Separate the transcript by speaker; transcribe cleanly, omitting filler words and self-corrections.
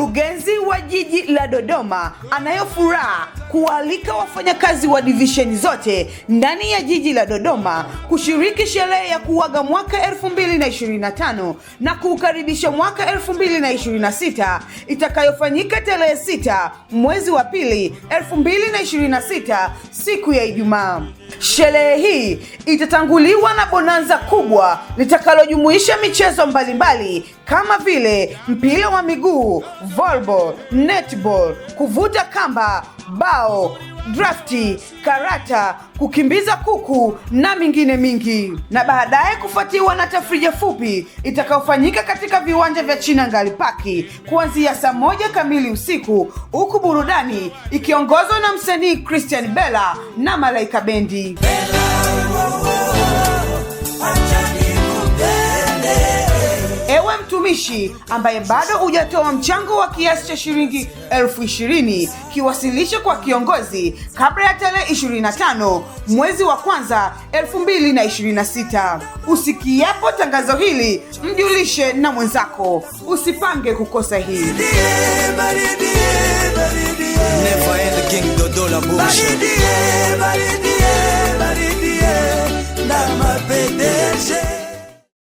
Speaker 1: Mkurugenzi wa jiji la Dodoma anayo furaha kualika wafanyakazi wa divisheni zote ndani ya jiji la Dodoma kushiriki sherehe ya kuaga mwaka 2025 na kuukaribisha mwaka 2026 itakayofanyika tarehe 6 mwezi wa pili 2026 siku ya Ijumaa. Sherehe hii itatanguliwa na bonanza kubwa litakalojumuisha michezo mbalimbali kama vile mpira wa miguu, volleyball, netball, kuvuta kamba, bao, drafti, karata, kukimbiza kuku na mingine mingi, na baadaye kufuatiwa na tafrija fupi itakayofanyika katika viwanja vya Chinangali Park kuanzia saa 1 kamili usiku, huku burudani ikiongozwa na msanii Christian Bella na Malaika Bendi. Ewe mtumishi ambaye bado hujatoa mchango wa kiasi cha shilingi 20,000, kiwasilishe kwa kiongozi kabla ya tarehe 25 mwezi wa kwanza 2026. Usikiapo tangazo hili, mjulishe na mwenzako. Usipange kukosa hii.
Speaker 2: Never end King Dodo la bouche.